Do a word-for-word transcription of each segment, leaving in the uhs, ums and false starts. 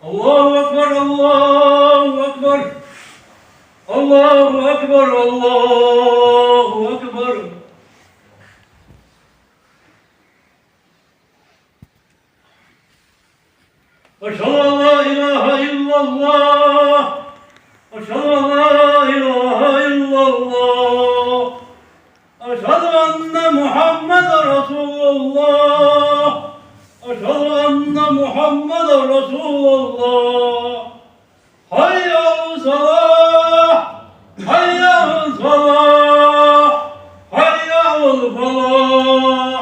الله أكبر، الله أكبر، الله أكبر، الله أكبر. أشهد أن لا إله إلا الله. أشهد أن لا إله إلا الله. أشهد أن محمدا رسول الله. أشهد أن محمدا رسول الله. حي على الصلاة. حي على الصلاة. حي على الفلاح.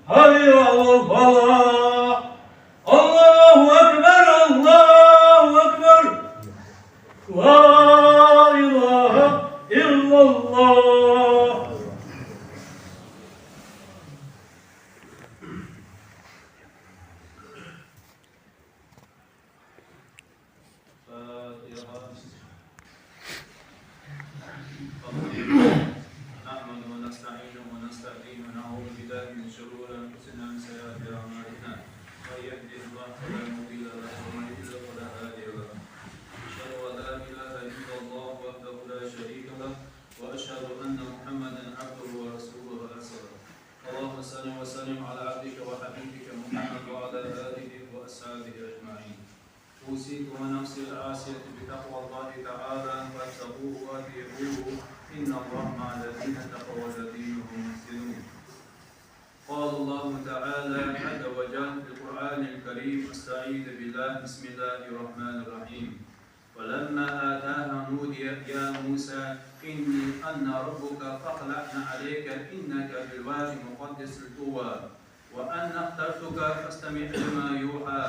حي على الفلاح. الله أكبر، الله أكبر. لا إله إلا الله. الفاتحة. الحمد لله. نحمده ونستعينه ونستهديه ونعوذ بالله من شرور أنفسنا ومن سيئات أعمالنا. من يهده الله فلا مضل له ومن يضلل فلا هادي له. أشهد أن لا إله إلا الله وحده لا شريك له، وأشهد أن محمدا عبده ورسوله أرسله. اللهم صل وسلم على عبدك وحبيبك محمد وعلى آله وأصحابه أجمعين. أوصيكم ونفسي العاصية بتقوى الله تعالى، فاتقوه وأطيعوه، إن الله مع الذين اتقوا والذين هم محسنون. قال الله تعالى عز وجل في القرآن الكريم، أستعيذ بالله، بسم الله الرحمن الرحيم. ولما أتاها نودي يا موسى إني أنا ربك فاخلع نعليك إنك بالواد المقدس طوى. وأنا اخترتك فاستمع لما يوحى.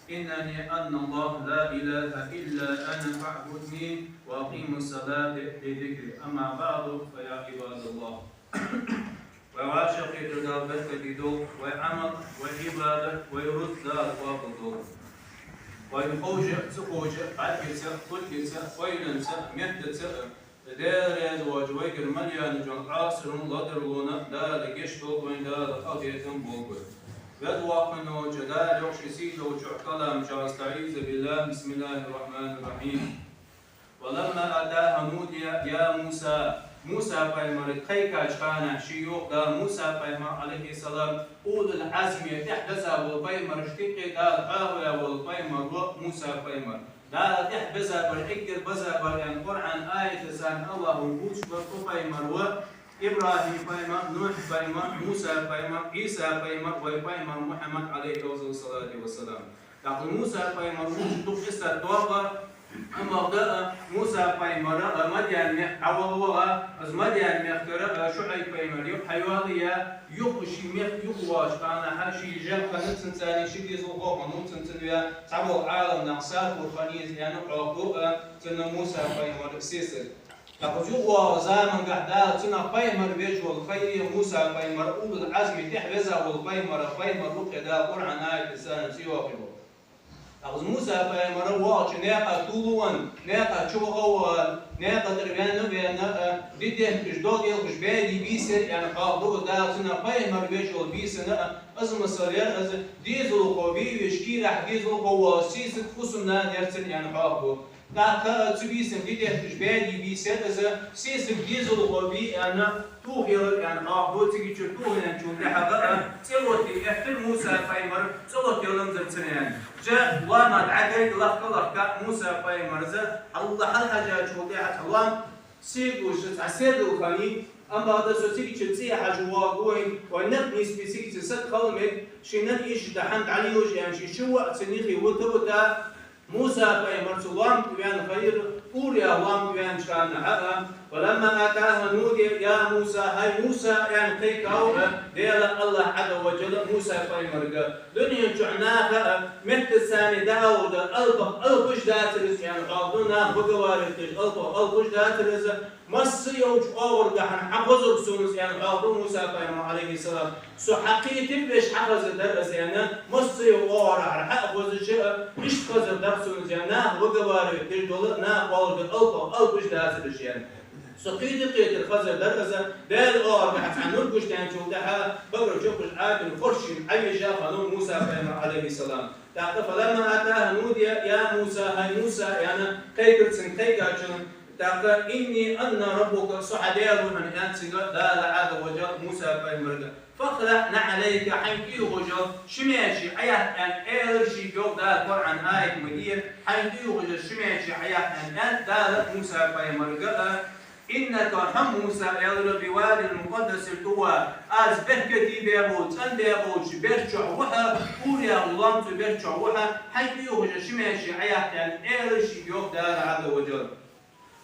إنني أنا الله لا إله إلا أنا فاعبدني وأقم الصلاة لذكري. أما بعد، فيا عباد الله. Вай вӀашагӀкхетар Дала беркате долда, вай Ӏамал, вай Ӏибадат, вай рузкъа Дала къоабал долда. Вай ховш а, ца ховш а, бӀаргеца а, кулгаца а, ойланца а, меттаца а, Даьла раьза воацаш вайгара мел яьннача Ӏасарун ледарлонах Дала гешт долда вайна, Дала къахетам болба вайна. Веза-воккха волча Дала йоах ший сийдолча калам чу: أستعيذ بالله، بسم الله الرحمن الرحيم. ولما أتاها نودي يا موسى. Муса пайхамарга кхайкача хана шийга йоах Дала, Муса пайхамар, عليه السلام, улул-Ӏазми тӀехьа беза вола пайхамарашта юкъе Дала хьоахаваь вола пайхамар ва Муса пайхамар. Дала тӀехьа беза бар, эггара беза бар аьнна Къуръан аятаца АллахӀа бувцаш бар укх пайхамар ва: ИбрахӀим пайхамар, Нухь пайхамар, Муса пайхамар, Ӏийса пайхамар, вай пайхамар Мухьаммад, عليه أفضل الصلاة والسلام. ТӀаккха Муса пайхамар вувцаш дукха къиссаш доагӀа, амма бакъда а Муса пайхамар а Мадьян мехка дӀаваха ваха, из Мадьян мехкара а ШуӀайб пайхамар юха хьайоалаяь, юха ший мехка юхавоагӀача хана, ший жа хиннад цунца, ший дезалхо хиннав цунца, цхьабола Ӏаламнаха Сапур хиннай из аьнна хьоахаду а цунна Муса пайхамара сесаг. ТӀаккха из юхавоагӀача замангахь Дала цунах пайхамар веш вола хайра Муса пайхамар, улул-Ӏазми тӀехьа веза вола пайхамар, пайхамар ва-кх Дала Къуръан аятаца цӀи йоаккхаш. ТӀаккха из Муса пайхамар воагӀача наькъа тувлавенна, наькъа чу ваха а ваха, наькъа тӀара ваьнна а ваьнна, а, ди дехкаш, догӀа делхаш баьде бийса яр аьнна хьоахаду Дала цунах пайхамар веш вола бийсанна, а, из масал яр из: дезалхо ве веш, кийрахь дезалхо вола сесаг фусам-нана яр цун аьнна хьоахаду. ТӀаккха цу бийсан ди дехкаш баьде бийса яр из, сесаг дезалхо ве аьнна, тохаялар аьнна хьоахаду. Цигача тохаяьнначул тӀехьагӀа а цӀи оттае эттар Муса пайхамар, цӀи оттаяланзар цунна аьнна. Жа лоама дӀагарга лахка-лахка Муса пайхамара из хьал-, хьалхьежачул тӀехьагӀа цхьа лоам сийрдаш, цхьа сердал хиннай, амма бакъда со цигача цӀи хьажа воагӀаргва вайна, вай никъ нийсбе цигача саг хила мег, ший нанна ийша дахьан дӀалелаш аьнна, ший ши воӀ цун юхе вита-вита, Муса пайхамар цу лоам тӀа ваьнна хайра, Тур яха лоам тӀа ваьннача хана хьа а. ولما أتاها نودي يا موسى, хӀай Муса, аьнна кхайкав а Даьла АллахӀ عز وجل Муса пайхамарга. Дунен чу наха а, меттаца а дӀаалар дар алапах алапаш дацар из аьнна хьоахаду, наха выговаривать деш алапах алапаш дацар из, масса йолча оагӀорахьара хьахозаргва сона из аьнна хьоахаду Муса пайхамара, عليه السلام. Со хьакхетар веш хьахазаргдар из аьнна, масса йолча оагӀорахьара хьа а хозаш а, иштта хазаргдар сона из аьнна, наха выговаривать деш дола, наха оалар дар алапах алапаш дацар из аьнна. Со кхийда-кхийтар хазар дар из, Даьла оагӀорахьа цхьа нур гуш даьнначул тӀехьагӀа, багара чу кхуш Ӏаьдал хоршийна Ӏайижа хиннав Муса пайхамар, Ӏалайхи ссалам. ТӀаккха فلما أتاه نودي يا موسى, хӀай Муса, аьнна, кхайкар цунга кхайкачул, тӀаккха إني أنا ربك, со хьа Даьла ва хьона, аьннад цунга Дала Ӏазза ва жалла Муса пайхамарга. فاخلع نعليك, хьайна тӀаювхаш йола ши маьчи Ӏояккха, аьнна, аьлар шийга, йоах Дала Къуръан аят ма дий, хьайна тӀаювхаш йола ши маьчи Ӏояккха, аьнна, аьннад Дала Муса пайхамарга. إنك, хьо Муса, аьлар, بالواد المقدس طوى, аз беркате баь болча, цӀена баь болча бертачохь ва хьо, Тур яхача лоам цу бертачохь ва хьо, хьайна тӀаювхаш йола ши маьчи Ӏояккха, аьнна, аьлар шийга, йоах Дала Ӏазза ва жалла.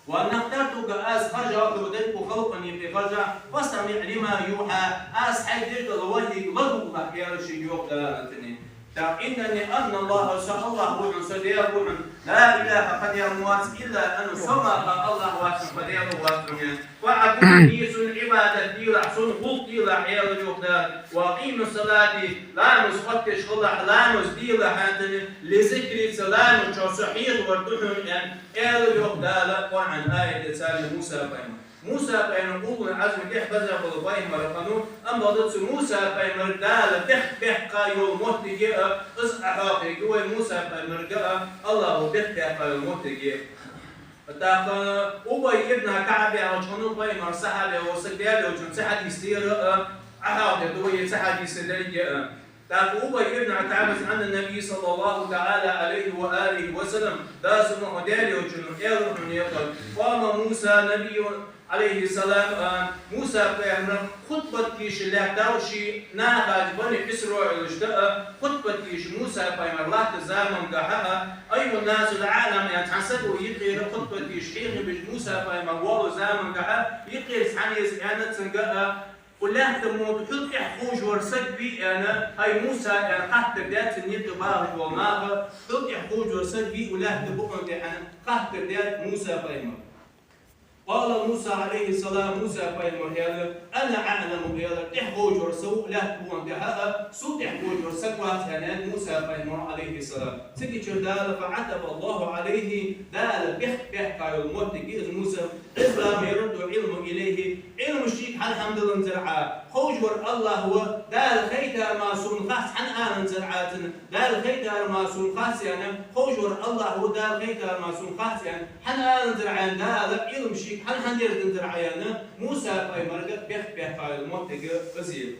وأنا اخترتك, аз хержав хьо деррига халкъа юкъе хержа, فاستمع لما يوحى, аз хьайга дергдола вахьйага ладувгӀалахь, аьлар шийга, йоах Дала, аьнна. ТӀаккха إنني أنا الله, со АллахӀ ва хьона, со Даьла ва хьона, لا إله, кхы Даьла ма вац, إلا أنا, со мара кхы АллахӀ вац хьона, кхы Даьла вац хьона. فاعبدني, сона Ӏибадат делахь, сона гӀулакх делахь, аьлар, йоах Дала. وأقم الصلاة, ламаз хоттадеш хилалахь, ламаз делахь, аьнна, لذكري, цу ламаза чу со хьехавар да хьона, аьнна, аьлар, йоах Дала Къуръан аятаца Муса пайхамарга. Муса пайхамар уллул Ӏазма тӀехьа беза бола пайхамар хиннав, амма бакъда цу Муса пайхамарга Дала бехк баьккха йола моттиг я из, Ӏохьоахаергья вай Муса пайхамарга АллахӀа бехк баьккха йола моттиг я. ТӀаккха Убай ибн КаӀб яхача хиннав пайхамара сахьабех вола саг, Даьла Элчано цхьа хьадис дера, Ӏохьоахадаьд вай цхьа хьадис деррига. ТӀаккха Убай ибн КаӀбас عن النبي صلى الله تعالى عليه وآله وسلم, Дала салам хилда цунна, Даьла Элчано аьлар хьона, йоах: قام موسى النبي عليه السلام, Муса пайхамар хутбат дийша лаьттав ший нахаца, бани Исраилашта, хутбат дийша Муса пайхамар латта замангахьа, أيها الناس أعلم, аьнна, цхьан саго юкъера хутбат дийша хьехабеш Муса пайхамар вола замангахьа, юкъера цхьанне из аьннад цунга, укх лаьтта тӀа хьол тӀехьа ховш вар саг вий, аьнна, хӀай Муса, аьнна, хаттар даьд цунна юкъе багӀаш бола наха, хьол тӀехьа ховш вар саг вий укх лаьтта тӀа букъа тӀа, аьнна, хаттар даьд Муса пайхамара. قال موسى عليه السلام, Муса пайхамара аьлар: أنا أعلم, аьлар, тӀехьа ховш вар со ва укх лаьтта тӀа, аьнна, сул тӀехьа ховш вар саг вац, аьннад Муса пайхамара, عليه السلام. Цигачара Дала فعتب الله عليه, Дала бехк баьккха йола моттиг я из Муса, إذ لم يرد العلم إليه, Ӏилма шийга хьалхьадаланзар Ӏа, ховш вар АллахӀ ва, Дала хайтар мара сона хац хьааьннанзар Ӏа цунна, Дала хайтар мара сона хац, аьнна, ховш вар АллахӀ ва, Дала хайтар мара сона хац, аьнна, хьааьннанзар Ӏа, аьнна, Дала Ӏилма шийга хьалхьадерзадензар Ӏа, аьнна, Муса пайхамарга бехк баьккха йола моттиг я из.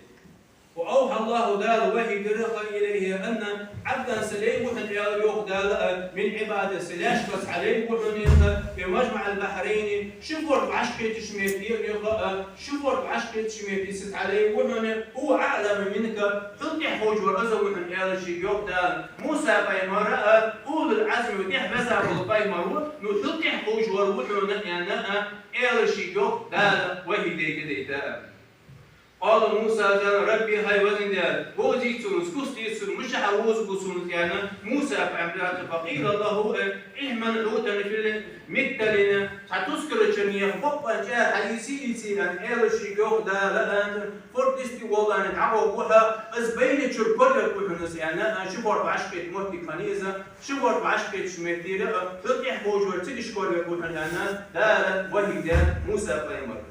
وأوحى الله, Дала вахьи дир, إليه, أن عبدا, са лай ва хьона, аьлар, йоах Дала, من عبادي, са лаьшкара цхьа лай ва хьона, في مجمع البحرين, ши форд вӀашагӀкхетача метте, йоах, ши форд вӀашагӀкхетача метте са цхьа лай ва хьона, هو أعلم منك, хьол тӀехьа ховш вар из ва хьона, аьлар шийга, йоах Дала. Муса пайхамар а уллул Ӏазма тӀехьа беза бола пайхамар ва, ну, хьол тӀехьа ховш вар ва хьона, аьнна, аьлар шийга, йоах Дала, вахьи дайта-дайта. قال موسى, аьлар: رب, хӀай везан Даьла, вовзийта сона из, кустийта сона из, мишта вовзаргва сона из, аьнна, Муса пайхамарга аьлар. فقيل له: احمل حوتا في مكتل, цхьа тускара чу неха бокъонца чӀара хьаийца, ийца, аьнна, аьлар шийга, йоах Дала, аьнна, форд йисте волаш дӀагӀоргва хьо, из байначура корайоаргва хьона из, аьнна, ши форд вӀашагӀкхета моттиг хиннай из, ши форд вӀашагӀкхетача меттера, хьол тӀехьа ховш вар цигача корайоаргва хьона, аьнна, Дала вахьи даьд Муса пайхамарга.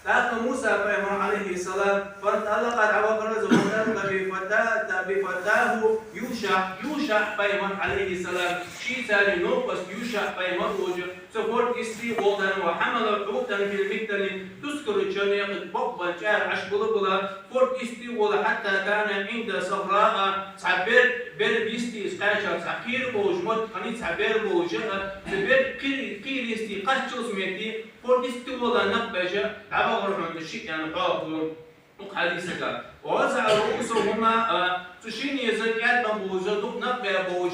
ТӀаккха Муса пайхамар, عليه السلام, فانطلق, дӀавахар из, وانطلق بفتاه, بفتاه يوشع, Юша пайхамар, عليه السلام, ший царий новкъост Юша пайхамар волча, цу форд йисте волаш, وحمل حوتا في مكتل, тускара чу неха бокъонца чӀара Ӏаш бала-бала, форд йисте вола, حتى كان عند صخراء, цхьа бер, бер йисте из кхаьчача, цхьа кхера болаш мотт хиннай, цхьа бер болаш, цу бер кхера, кхера йисте кхаччалца метте, форд йисте вола, нах беш, дӀавахар хьона из шиъ, аьнна, хьоахавора укх хьадисага. ووضع رءوسهما, цу шинне из кӀаьда болаш, дукха нах беш болаш,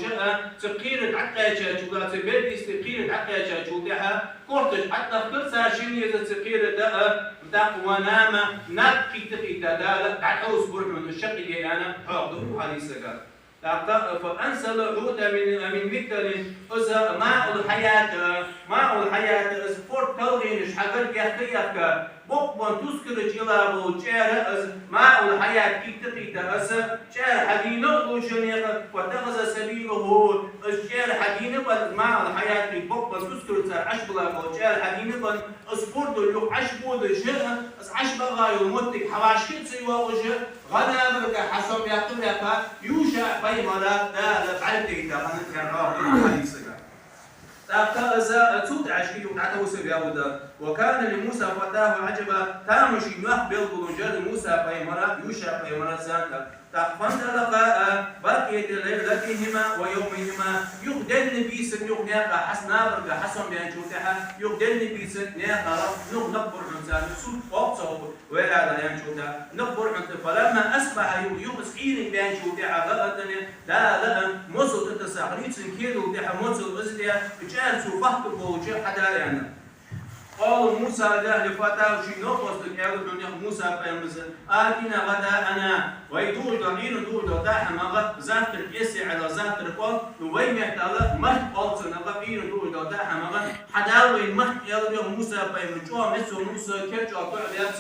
цу кхера дӀакхаьчачул, цу бер йисте кхера дӀакхаьчачул тӀехьагӀа, кортош дӀатӀадахкар цар шинне из цу кхера тӀа, тӀаккха ونام, наб кхийтта-кхийтта Дала дӀатӀавсабора хьона из шаккхе, аьнна, хьоахадора укх хьадисага. ТӀаккха فأنسل الحوت من, من مكتل, из ماء الحياة, ماء الحياة, из форд талгӀенаш хьагарга яхка-яхка, бокъонца тускара чу йилла бола чӀара, из ماء الحياة кхийтта-кхийтта, из чӀара хьадийна а луш неха, واتخذ سبيله, Из чӀир хьадийнаб, из махьал хьаятий бокъонца ускар цар Ӏаш бала бола чӀир хьадийнаб, из фордал юха Ӏаш бодаш, из Ӏаш баха йола моттиг хьавӀашагӀа ца йоагӀаш, гӀа набарга хьасомабаьккха-баьккха, ЮшаӀ пайхамара Дала бӀаргадайта хиннад, яхар хьадисага. ТӀаккха из цул тӀехьашка юха дӀатовса ваьннав. وكان لموسى فتاه عجبا, тамашийна нах белгалонаш яр Муса пайхамара, ЮшаӀ пайхамара царна. ТӀаккха فانطلقا بقية ليلتهما ويومهما, юха денна, бийсанна юха наькъа хьас-, набарга хьасомабаьнначул тӀехьагӀа, юха денна, бийсанна наькъа нух нах бар хьона царна, сутка оаха ца хургба, вай аьнна, аьнначул тӀехьагӀа, нах бар хьона царна. فلما أصبحا, юха, юха из Ӏуйранна баьнначул тӀехьагӀа, атани, Дала, а, моцал тӀатесса, хьалийцача кедал тӀехьа моцал из де, чӀир цо фахка болча хьадала, аьнна. قال موسى لفتاه, ший новкъостага аьлар хьона, яхар, Муса пайхамара: آتنا غداءنا, вай дуаш дола, Ӏуйранна дуаш дола даа хӀама, завтрак эца, Ӏаьдал завтрак оал, ну вай меттала марх оал цунах, Ӏуйранна дуаш дола даа хӀама, хьадала вайна марх, аьлар, яхар, Муса пайхамара. ЧӀоагӀа меца ва из, кер чӀоагӀа тоӀадаьд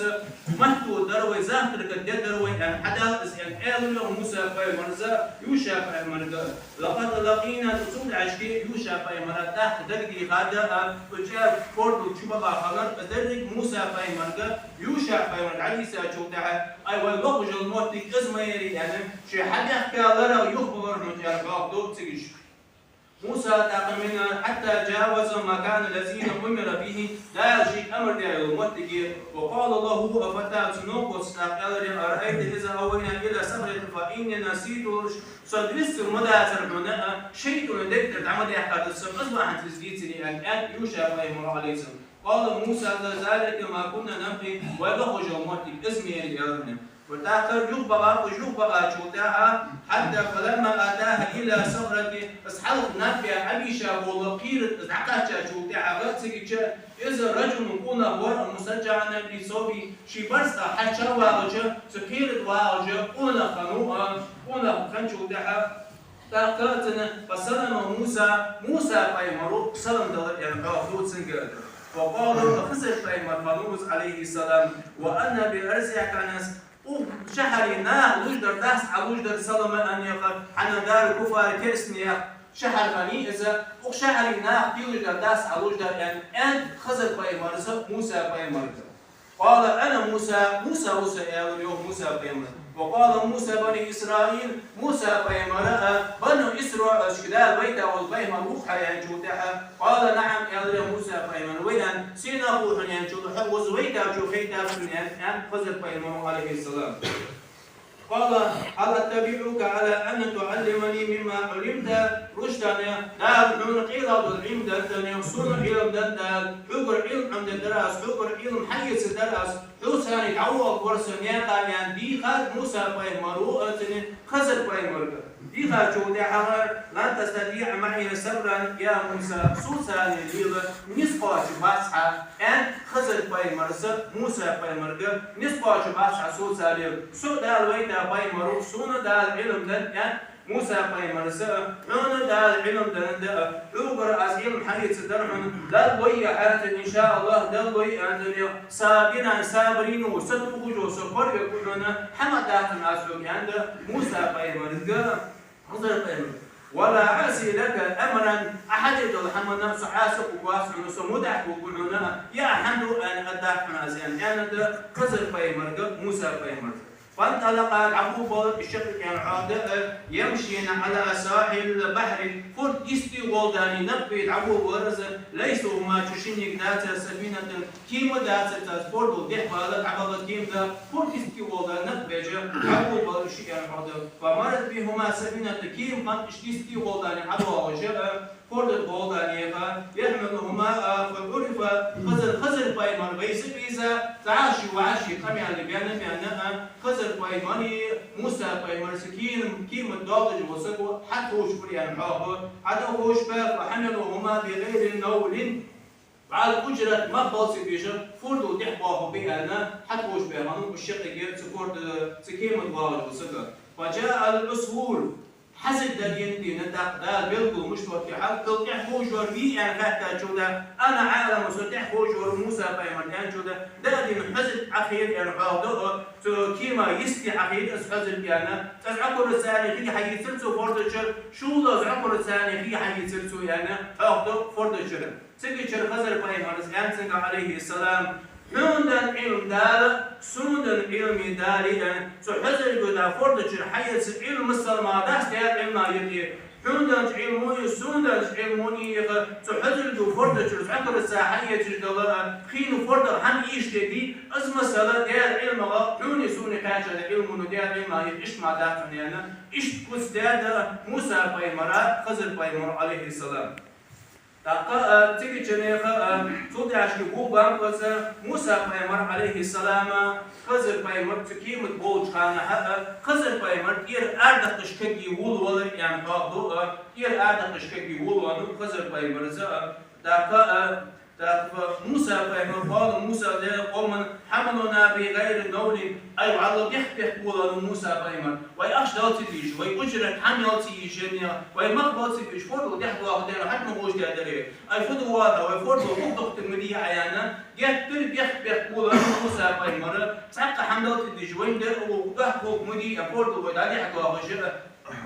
из, марх тоъадар вай, завтрак дергдар вай, аьнна, хьадала из, аьнна, аьлар, яхар, Муса пайхамара ЮшаӀ пайхамарга. لقد لقينا, цул тӀехьашка ЮшаӀ пайхамара тӀаккха дагадехад, а, цу чӀир фордал чубаха хилар, из деррига Муса пайхамарга, ЮшаӀ пайхамарга хьадийцачул тӀехьагӀа, ай, вай лохаш йола моттиг из ма ярий, аьнна, ше хьабаьхка ларах юхабахар хьона, аьнна, хьоахаду цига уж. Муса тӀаккха من حتى جاوز المكان الذي أمر به, Дала шийга амар даь йола моттиге. وقال له فتاه, цун новкъоста тӀаккха аьлар: أرأيت إذ أوينا إلى الصخرة فإني نسيت, со дицдир ма дацар хьона, а, шайтӀа дег тӀара дӀа ма даьккхар со, из ма хӀанз из дийцар, аьнна, аьннад ЮшаӀ пайхамара, عليه السلام. قال موسى: ذلك ما كنا نبغي, вай лохаш йола моттиг из ма яр, аьлар хьона. ТӀаккха юхабаха, уж юхабахачул тӀехьагӀа, حتى فلما أتيا إلى الصخرة, из хьалха наб бе Ӏабийша бола кхера тӀа из дӀакхаьчачул тӀехьагӀа, цигача, إذا رجل, къонах вар, مضطجع بثوبه, ший барзкъах хьачувоагӀаш, цу кхера тӀа воагӀаш къонах хиннав, а, къонах хинначул тӀехьагӀа, тӀаккха цунна فسلم موسى, Муса пайхамара салам делар, аьнна, хьоахаду цунга. وقال, Хизар пайхамар хиннав из, عليه السلام: وأنا بأرض كنعان, укх шахьара наха луш дар дац Ӏа луш дар салам, аьнна, яхар, хӀана, دار الكفار, керастий шахьар хиннай из, укх шахьара наха луш дар дац Ӏа луш дар, аьнна, аьннад Хизар пайхамара Муса пайхамарга. قال أنا موسى, Муса ва со, аьлар, яхар, Муса пайхамара. وقال موسى بني إسرائيل, Муса пайхамара, а, бану ИсраӀилашка Дала вайта вола пайхамар ва-кх хьо, аьнначул тӀехьагӀа, قال نعم, аьлар, яхар, Муса пайхамара, ва, аьнна, сенах ва хьо, аьнначул тӀехьагӀа, хьо укхаза вайтачо хайтаб сона, аьнна, аьннад Хизар пайхамара, عليه السلام. قال هل أتبعك على أن تعلمني مما علمت رشدا, Дала хьона къайлагӀа дола Ӏилма деннад, сона Ӏилма деннад Дала, хьогара Ӏилма Ӏомадаргдар аз, хьогара Ӏилма хьаэцаргдар аз, хьоца дӀавоаларгвар со наькъа, аьнна, дийхад Муса пайхамара, а, цунна, Хизар пайхамарга. Дийхачул тӀехьагӀа, لن تستطيع معي صبرا يا موسى, соца лела низ кхоачаргбац хьо, аьннад Хизар пайхамара Муса пайхамарга, низ кхоачаргбац хьо соца лела. Со Дала вайта пайхамар ва, сона Дала Ӏилма деннад, аьннад Муса пайхамара, хьона Дала Ӏилма деннад, хьогара аз Ӏилма хьаэцаргдар хьона, Далла лой яхьарца, إن شاء الله, Далла лой, аьнна, صابرا, сабаре ва, сатохаш ва со, корве ва хьона, хӀама ма дац хьона аз хьога, аьннад Муса пайхамарга Хизар пайхамара. ولا أعصي لك أمرا, Ӏа хьадеш дола хӀаманна со Ӏаса хургвац хьона, со мутӀахьа хургва хьона, е Ӏа хӀана ду аьнна, аргдац хьона аз, аьнна, аьннад Хизар пайхамарга Муса пайхамара. فانطلقا, дӀаболабелар уж шаккхе, аьнна, хьоахаду, يمشيان على ساحل البحر, форда йисте гӀолла дӀа наб бе дӀаболабелар уж, ليس لهما, цу шиннега дацар, سفينة, кема дацар, цар фордал дехьа бала, дӀабала кема да, форда йисте гӀолла дӀа наб беш дӀаболабелар уж, аьнна, хьоахаду. فمرت بهما سفينة, кема хиннад уж йисте гӀолла дӀа дӀадоагӀаш, форда тӀа гӀолла дӀа, يحملهما, فعرف خضر, Хизар пайхамар вайза-вайза, цхьа ший воӀ ший къамаьл баьнна-баьнна, Хизар пайхамари Муса пайхамари цу кема, кема тӀа доагӀаш вола саг хьатӀаховшабир, аьнна, хьоахабу, хьатӀаховшабаь, فحملهما بغير نول, бӀаьл кӀудж мах баллалца беш, фордал дехьа боахаргба аьнна, хьатӀаховшабаь хиннав уж шаккхе, цу форда, цу кема тӀа воагӀаш вола саг. فجاء العصفور, Хьазарг да дийна, дийна, тӀаккха Дала белгало мишта оттадаьд, хьал кхел тӀехьа ховш вар вий аьнна хаьттачул тӀехьагӀа, «أنا أعلم», со тӀехьа ховш вар Муса пайхамар, аьнначул тӀехьагӀа, да дийна хьазарг Ӏохайра аьнна хьоахаду, цу кема йисте Ӏохайра из хьазарг аьнна, цкъа зӀакхарца цхьана хий хьаийцар цо форда чура, шоллагӀа зӀакхарца цхьана хий хьаийцар цо аьнна хьоахаду форда чура. Цигачара Хизар пайхамара аьннад цунга, Ӏалайхи ссалам: «Хьона денна Ӏилма Дала, сона денна Ӏилма Дала, аьнна, цу хьазарго да форда чура хьаэца Ӏилма салмагӀа дац, Даьла Ӏилма яхе. Хьона деннача Ӏилмо а, сона деннача Ӏилмо а яха, цу хьазарго форда чура зӀакхарца хьаэцаш дала, хий форда хӀама ийша дий, из масала Даьла Ӏилмагара, хьона а сона а кхаьча Ӏилмо а Даьла Ӏилма яха, иштта ма дац хьона», аьнна, иштта куц даьд Муса пайхамара Хизар пайхамара, Ӏалайхи ссалам. ТӀаккха, а, цигачара, а, цул тӀехьашка гулбан ваца Муса пайхамар, Ӏалайхи ссалам, Хизар пайхамар цу кема тӀа болча хана, а, Хизар пайхамар тӀера арадаккхаш кагий волавелар аьнна хьоахаду, а, тӀера арадаккхаш кагий волавеннав Хизар пайхамар из, а, тӀаккха, а, тӀаккха Муса пайхамара, قال موسى لقومه: حملنا بغير نول. Ай, валлахӀи, бехк-бехк волавеннав Муса пайхамар. Вай ахча дала ца дезаш, вай уджрат хӀама яла ца езаш, вай мах бала ца безаш, фордал тӀехьа доаха дера, хьатӀа ма гӀош дера. Ай, фу ду валлахӀи, вай фордал бух дохийтар ма дий Ӏа, аьнна, геттара бехк-бехк волавеннав Муса пайхамар, цхьаккха хӀама дала ца дезаш, вайна дера, укх дохк ма дий, а фордал вай дӀадехьа доахаш а,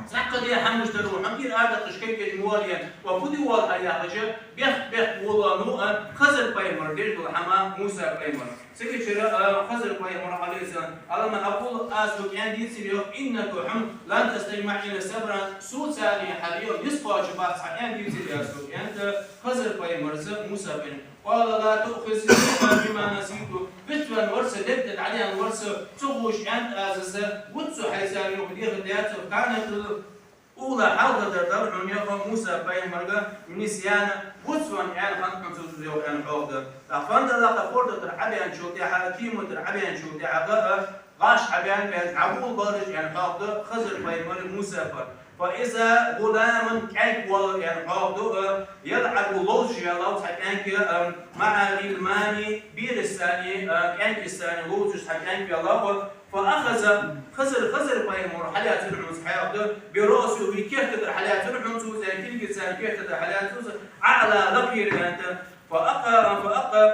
цхьаккха дера хӀама мишта дар, хьона тӀера арадаккхаш кагий ма вале, ва фу ду валлахӀи яхаш а, бехк-бехк волавеннав, а, Хизар пайхамара деш дола хӀама Муса пайхамара. Цигачара, а, Хизар пайхамара, Ӏалайхи ссалам: «ألم أقل», аз хьога аьнна деций, йоах, «إنك, хьо, لن تستطيع معي صبرا», соца цхьана хьалъяла низ кхоачаш бац хьо, аьнна деций аз хьога, аьннад Хизар пайхамара Муса пайхамарга. «قال لا تؤاخذني بما نسيت». Вицвенна вар со, дегӀа тӀа дӀадаьнна вар со, ца ховш аьннад аз из, вувц со хьайца, йоах, дехар даьд со, «كانت الأولى», хьалхардар дар хьона, йоах, Муса пайхамарга, «نسيانا», вувц ван аьнна хиннад хьона цо, йоах, аьнна хьоахаду. ТӀаккха фандала кхы форда тӀара Ӏобаьнначул тӀехьагӀа, кема тӀара Ӏобаьнначул тӀехьагӀа, а, гӀаш Ӏобаьнна, баьнна, дӀагулбелар уж аьнна хьоахаду Хизар пайхамара Муса пар. «فإذا غلام», кӀаьнк воаллар аьнна хьоахаду, а, «يلعب», ловзаш ваьллав цхьа кӀаьнк, а, «مع غلمان», берашца, а, кӀаьнкашца ловзаш цхьа кӀаьнк ваьллав, а, «فأخذ», Хизар, Хизар пайхамара хьалаьцар хьона из, хьоахаду, «برأسه», керта тӀара хьалаьцар хьона цо из, кулгаца керта тӀара хьалаьцар цо из, «على», лакхера, аьнна, «فأقام، فأقام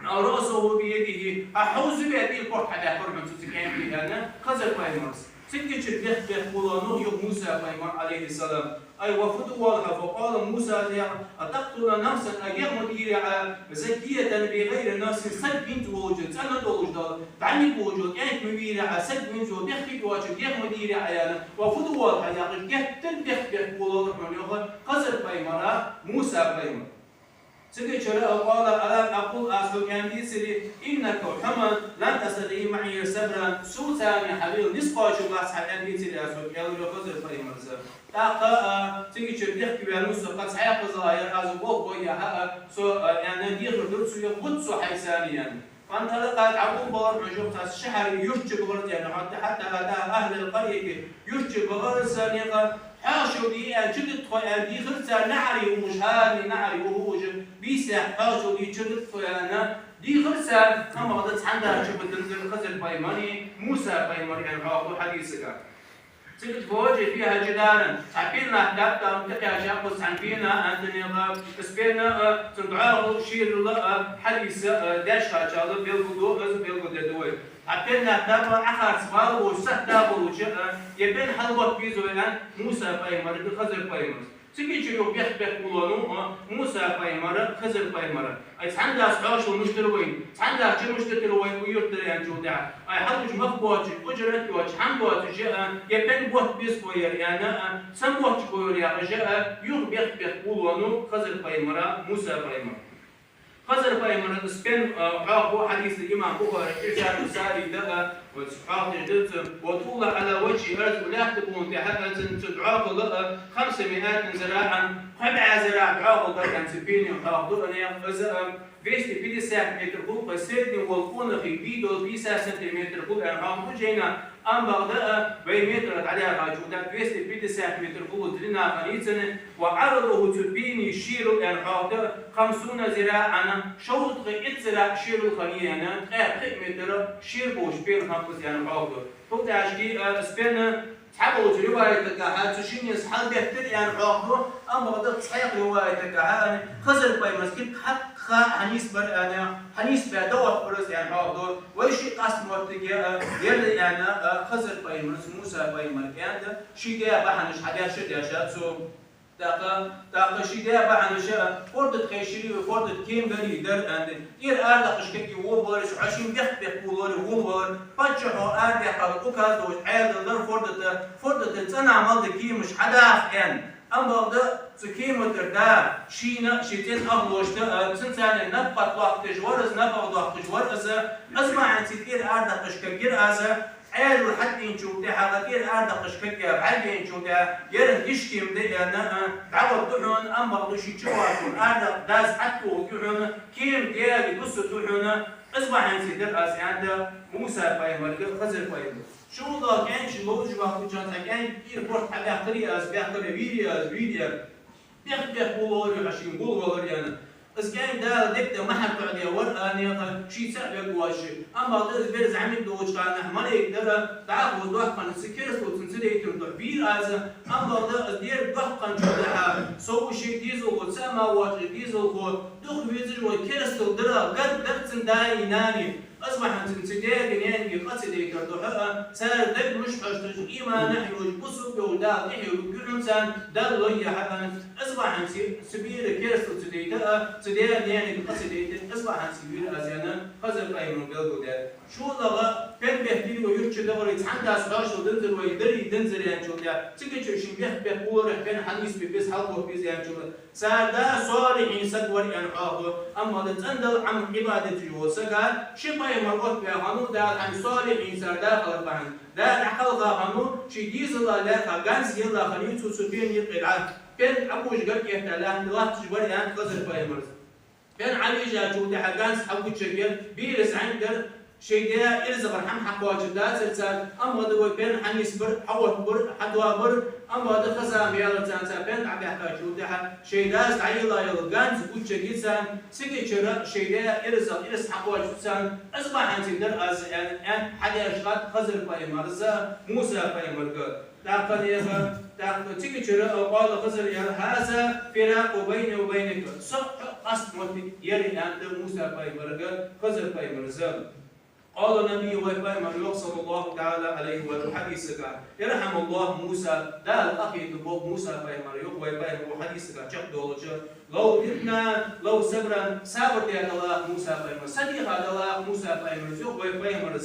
رأسه بيده», а, хьовзаваь, тӀера корта хьабаьккхар хьона цо цу кӀаьнка, аьнна, Хизар пайхамара. Цигачара бехк-бехк волавеннав, йоах, Муса пайхамар, Ӏалайхи ссалам. Ай, ва фу ду валлахӀи, فقال موسى لقومه: «أتقتلون نفسا», а, дегӀ ма дийрий Ӏа, «زكية بغير نفس», саг вийца волаш, цӀена долаш дола, дӀа ма вийцача, кӀаьнк ма вийрий Ӏа, саг вийца вола, бехке воацача дегӀ ма дийрий Ӏа, аьнна, ва фу ду валлахӀи яхаш, геттара бехк-бехк волавелар хьона, йоах, Хизар пайхамара Муса пайхамара. Цигачара, а, «قال ألم أقل», аз хьога аьнна деций, «إنك, хьо, لن تستطيع معي صبرا», соца цхьана хьалъяла низ кхоачаш бац хьо, аьнна деций аз хьога, аьннад, йоах, Хизар пайхамара. ТӀаккха, а, цигачара дехке ваьннав со, кхы цхьаькха хоза яр аз болх бой яхьа, а, со, а, аьнна, дехар дир цо, йоах, вувц со хьайца, аьнна. «فانطلق», дӀагулбелар хьона, йоах, цу шахьара, юрта чу бахар, аьнна хьоахаду, «حتى أتى أهل القرية», юрта чу бахар из, наха хьоашалгӀа дий аьнна чудита тхо, аьнна, дийхар цар, наӀарий уж, хӀаране наӀарий уж, бийсех хьоашалгӀа дий, чудита тхо, аьнна, дийхар цар, амма хӀанз цхьанне чубитанзар Хизар пайхамара, Муса пайхамара, аьнна хьоахаду хьадисага. Цигача «فوجد فيها جدارا», цхьа пена латтаб, тӀакхаьчаб цхьан пена, аьннад наха, из пена, а, цун дӀоагӀал шерал, а, хьалъийса, а, деш хачала белгалду, из белгалдергда вай. Цхьа пена латтаб, Ӏохарца бала болаш, сахьта болаш, а, ер пена хьалбоатта беза вай, аьннад Муса пайхамарга Хизар пайхамара. Цигачара юха бехк-бехк волавеннав, а, Муса пайхамар Хизар пайхамара. Ай, цхьанне хьоашалгӀа мишта дир вайна, цхьанне чу мишта дир вай укх юртара, аьнначул тӀехьагӀа. Ай, хьалуж мах боацаш, уджрат йоацаш, хӀама боацаш, а, ер пена боатта беза вай, аьнна, а, сенна боатта беза вай яхаш, а, юха бехк-бехк волавеннав Хизар пайхамара Муса пайхамара. Хизар пайхамара из пена, а, хьоахаду хьадисага имам Бухаре, Иршаду Сарий да, а, вот хьоахадеш да цо: «وطال على وجهه», из лаьтта болча тӀехьа, а, цун, цун дӀоагӀал, а, «خمسمائة ذراعا», кхо бӀаь зира дӀоагӀал дар, аьнна, цу пена хьоахаду, а, из, а, двести пятьдесят метр хул, по среднему, къонахий бий дола пятьдесят сантиметр хул, аьнна, хьоахаду жайна. Амма бакъда, а, вай метрах дӀадаьхача, да, двести пятьдесят метр хул длина хиннай цун, «وعرضه», цу пена шерал, аьнна хьоахаду, «خمسون ذراعا», шовзткъеи итт зира шерал хиннай, аьнна, ткъаь пхи метр шера болаш пена хиннаб из, аьнна хьоахаду. Цул тӀехьашка, а, из пена Цхьаболча риваятагахьа цу шиннеца хьалбеттар аьнна хьоахаду, амма бакъда цхьаькха риваятагахьа Хизар-пайхамарца кхы хьакъ ха хьанийсбар аьнна, хьанийсбаь довхабар из аьнна хьоахаду. Вай ший къаста моттиге а, ер да аьнна, а, Хизар-пайхамарца Муса-пайхамарга аьннад, ший даь бахьанаш хьадеш а деш цо. ТӀаккха, тӀаккха ший даь бахьанаш а, форда тӀа кхайшарий, форда тӀа кема дарий дар аьнна. ТӀера арадаккхаш кагий волавалар, хьо шийна бехк-бехк волавалар, волавалар. Паччахьо арадаьккхар указ долаш Ӏаьдал дар форда тӀа, форда тӀара цӀена мел дола кемаш хьадаха аьнна. Амма бакъда цу кема тӀара да, шийна, ший цӀен ахлошта, а, цунцара напагӀа доаккхаш вар из, напагӀа доаккхаш вар из, из бахьанца тӀера арадаккхаш кагир из, Ӏаьдал хьатӀавеначул тӀехьагӀа тӀера арадаккхаш кагий бӀаргавайначул тӀехьагӀа, ер дешаш кема да аьнна, а, дӀагӀоргда хьона, амма бакъда ший чу вахар арадаккха дас хьатӀатохаргья хьона, кема даьга дусаргда хьона, из бахьанца дар аз аьннад Муса-пайхамарга Хизар-пайхамара. ШоллагӀа кӀаьнкаш ловзаш вахача цхьа кӀаьнк тӀера корта хьабаьккхарий аз, баьккхарий, вийрий аз, вийрий. Бехк-бехк волавалар, хьо шийна волавалар аьнна. Из кӀаьнк Дала дег тӀа мухьар тоӀадаь вар а, наха ший цаӀ вег воацаш. Амма бакъда из бер зӀамига долча хана малейк дар, дӀахо из доккха хинна, цу керастал цунна ца дайтар духьа вийр аз, амма бакъда из дер доккха хинначул тӀехьагӀа, со ва ший дезалхо, цаӀ мара воацаш дезалхо, дукха везаш вай керастал дар, гаргдар цун даи нанеи. Из бахьанца цу даьга, наьнага къа ца дайтар духьа а, цар дегаш хьошташ, иман а йолаш, бусалба йолаш Дала тӀехье вугу хьона царна, Дала лой яхьа а. Из бахьанца цу бера керастал ца дайта а, цу даьга, наьнага къа ца дайтар, из бахьанца вийр аз аьнна, Хизар-пайхамара белгалдаьд. ШоллагӀа, пен беттар вай юрта чу дагӀарий, цхьан дас хьоашал динзар вай, дарий динзар аьнначул тӀехьагӀа, цига чу шийна бехк-бехк волавалар, пен хьанийсбе беза, хьалбохка беза аьнначул тӀехьагӀа, цар да солихӀин саг вар аьнна хьоахаду, амма бакъда цӀена Далла Ӏамал, Ӏибадат деш вола саг, ши пайхамар оттаваь хиннав Дала хьона солихӀинашца да хилар бахьан. Дала дӀакхалха хиннав ший дезала лаьрхӀа ганз елла хиннай цо цу пена юкъе. Пен Ӏобожа гарга этта латташ, латташ вар аьннад Хизар-пайхамарца. Пен Ӏовежачул тӀехьагӀа ганз хьагучаяргья, бера зӀамига дар, шоай даь ирзагӀара хӀама хьакхоачаргдацар царна, амма бакъда вай пен хьанийсбар, хьаоттабар, хьадоабар, амма бакъда хоза ма яьлар царна, цар пен дӀабаьхкачул тӀехьагӀа шоай дас дӀаелла йола ганз гучаяргья царна, цига чура шоай даь ирзагӀа ирс хьакхоачаргда царна, из бахьанца дар аз аьнна, аьнна хьадеш хиннад Хизар-пайхамарца Муса-пайхамарга. ТӀаккха, наха, тӀаккха цига чура, قال Хизар, аьннад: هذا فراق بيني وبينك. Со хьо къаста моттиг ер я аьннад Муса-пайхамарга Хизар-пайхамарца. قال النبي, вай пайхамара йоах, صلى الله تعالى عليه وسلم, хьадисага: يرحم الله موسى, Дала къахетам болба Муса-пайхамара, йоах вай пайхамара хьадисага чакхдоалача, لو طبنا لو صبرنا, сабар даь далахь Муса-пайхамара, са дийха далахь Муса-пайхамара, йоах вай пайхамара,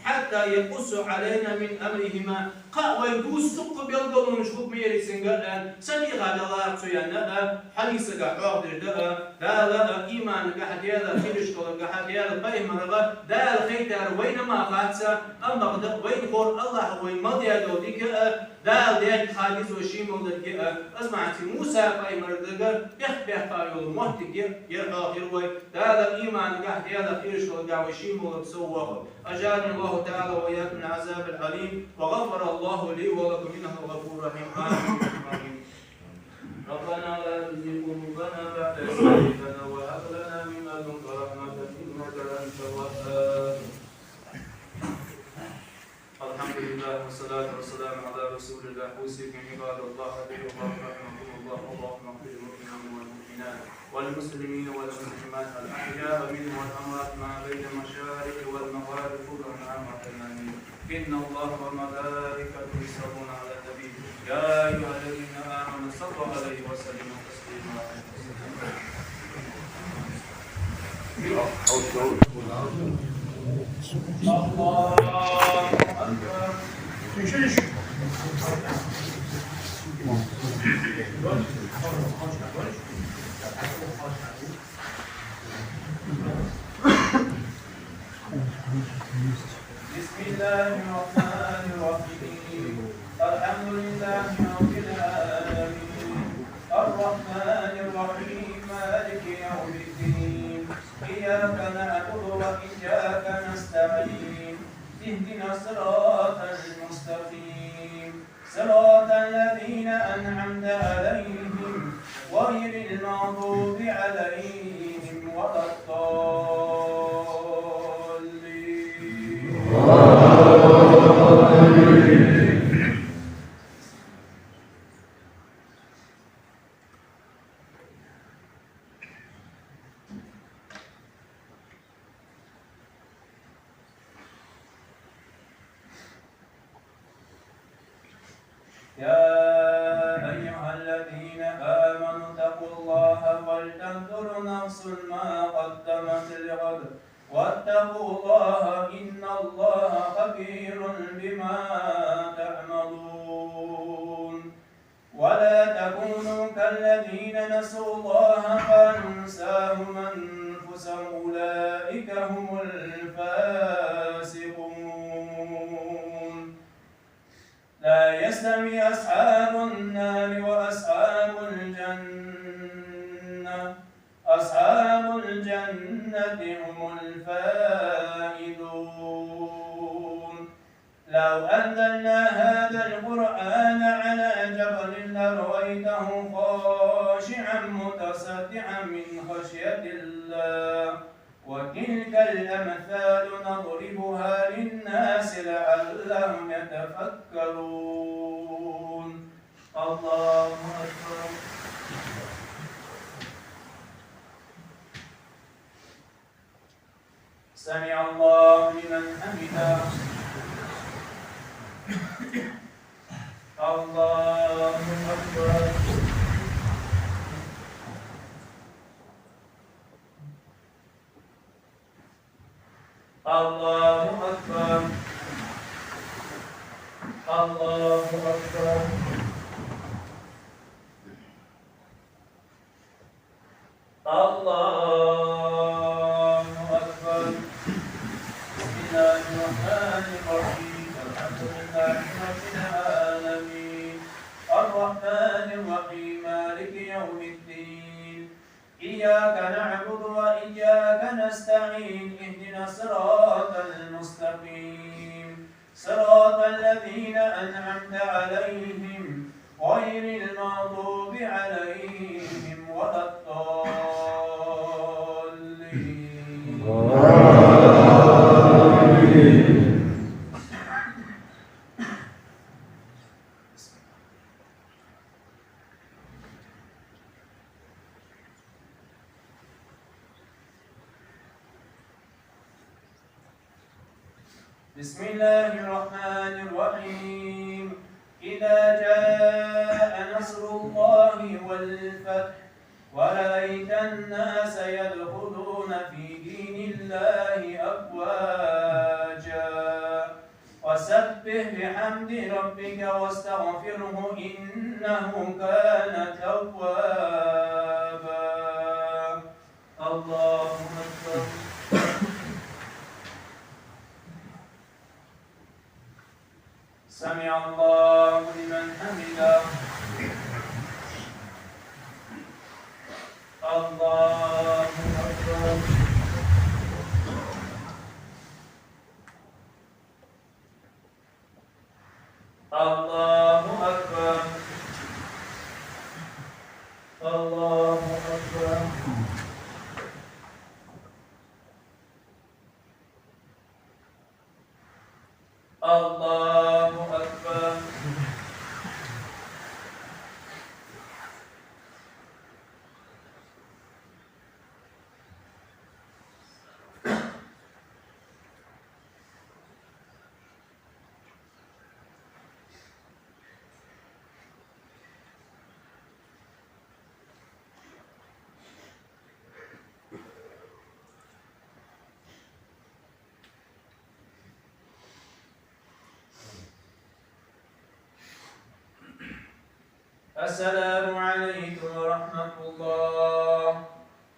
حتى يقص علينا من أمرهما, кхы вайна дувца дукха белгалонаш хургба-кх цунга, аьнна, са дийха далахь цо аьнна, а, хьадисага хьоахадеш да, а, Дала, а, иманагахьа, Даьла кхераш хиларгахьа, Даьла пайхамарагахьа, Дала хайтар вайна мара хац, амма бакъда вайна ховр АллахӀа вайна мел даь дола дика, а, Дала даьга ха деза вай ший мел дарга, а, из бахьанца Муса-пайхамарга бехк-бехка йола моттиг я ер хьоахаяр вай, Дала иманагахьа, Даьла кхераш хиларгахьа вай ший мел дарга соввоаккхалва. أجارني الله تعالى وإياكم من العذاب الأليم، وغفر الله لي ولكم، إنه هو الغفور الرحيم. آمين. آمين. ربنا لا تزغ قلوبنا بعد إذ هديتنا وهب لنا من لدنك رحمة إنك أنت الوهاب. الحمد لله والصلاة والسلام على رسول الله. أوصيكم عباد الله، اتقوا الله رحمكم الله. اللهم اغفر للمؤمنين والمؤمنات والمسلمين والمسلمات الأحياء منهم والأموات ما بين المشارق والمغارب كلهم عامة آمين. إن الله وملائكته يصلون على النبي، يا أيها الذين آمنوا صلوا عليه وسلموا تسليما. الله أكبر. بسم الله الرحمن الرحيم. الحمد لله رب العالمين. الرحمن الرحيم. مالك يوم الدين. إياك نعبد وإياك نستعين. اهدنا الصراط المستقيم. صراط الذين أنعمت عليهم غير المغضوب عليهم ولا الضالين. يا أيها الذين آمنوا اتقوا الله ولتنظر نفس ما قدمت لغد واتقوا الله إن الله خبير بما تعملون. ولا تكونوا كالذين نسوا الله فأنساهم أنفسهم أولئك هم الفاسقون. لا يستوي أصحاب النار وأصحاب الجنة، أصحاب الجنة هم الفائزون. لو أنزلنا هذا القرآن على جبل لرأيته خاشعا متصدعا من خشية الله. وتلك الأمثال نضربها للناس لعلهم يتفكرون. الله أكبر. سمع الله لمن حمده. الله أكبر. الله أكبر. الله أكبر. الله أكبر. بسم الله الرحمن الرحيم. الحمد لله رب العالمين. الرحمن الرحيم. مالك يوم الدين. إياك نعبد وإياك نستعين. اهدنا الصراط المستقيم. صراط الذين أنعمت عليهم غير المغضوب عليهم ولا الضالين. بسم الله الرحمن الرحيم. إذا جاء نصر الله والفتح ورأيت الناس يدخلون في دين الله أفواجا فسبح بحمد ربك واستغفره إنه كان توابا. الله أكبر. سمع الله لمن حمده. الله أكبر. الله أكبر. الله أكبر. الله أكبر. السلام عليكم ورحمة الله.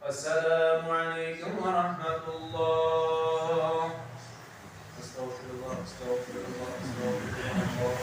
السلام عليكم ورحمة الله. أستغفر الله، أستغفر الله، أستغفر الله.